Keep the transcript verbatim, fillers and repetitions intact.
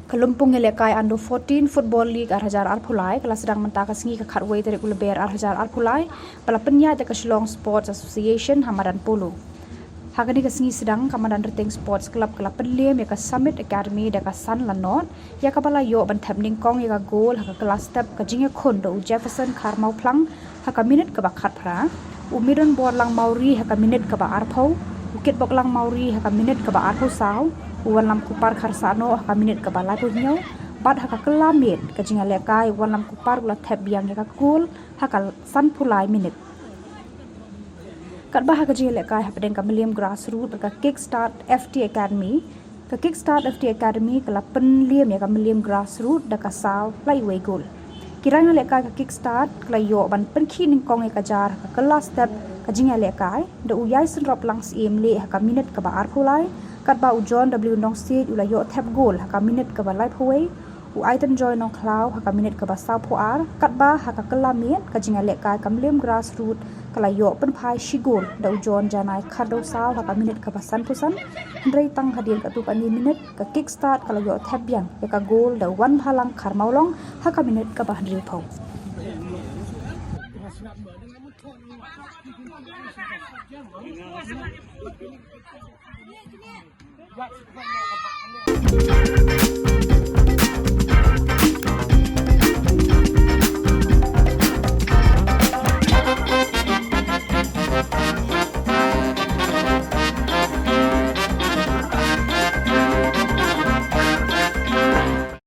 Ka lympung ïalehkai Under fourteen Football League ar hajar arphew lai ka la sdang mynta ka sngi ka khatwei tarik u Lber ar hajar arphew lai, ba la pynïaid da ka Shillong Sports Association ha madan polo. Ha kane ka sngi sdang ka madan Rteng Sports Club ka la pynliem ïa ka Summit Academy da ka san la nod, ïa kaba la ïoh ban thep nyngkong ïa ka gol ha ka kylla step ka jingïakhun da u Jefferson Kharmawphlang ha ka minit kaba khatphra, u Midon Borlang Mawri ha ka minit kaba arphew, u Kitboklang Mawri ha ka minit kaba arphew saw, u Wanlam Kupar Kharsahnoh ha ka minit kaba laiphew hynñiew, bad ha ka kylla miet ka jingïalehkai u Wanlam Kupar u la thep biang ïa ka gol ha ka sanphew lai minit. Katba ha ka jingïalehkai hapdeng ka Mylliem Grassroot bad ka Kickstart F T Academy, ka Kickstart F T Academy ka la pynliem ïa ka Mylliem Grassroot da ka saw laiwei gol. Ki rangïalehkai ka Kickstart ka la ïoh ban pynkhih nyngkong ïa ka jar ha ka kylla step ka jingïalehkai da u Ïaisynroplang Syiem Lieh ha ka minit kaba arphew lai, katba u John W Nongsiej u la ïoh thep gol ha ka minit kaba laiphew wei, u Aitynjoy Nongkhlaw ha ka minit kaba sawphew ar, katba ha ka kylla miet ka jingïalehkai ka Mylliem Grassroot ka la ïoh pynphai shi gol da u John Janai Khardew saw ha ka minit kaba sanphew san, hynrei tang hadien katto katne minit ka Kickstart ka la ïoh thep biang ïa ka gol da u Wanbhalang Kharmawlong ha ka minit kaba hynriewphew.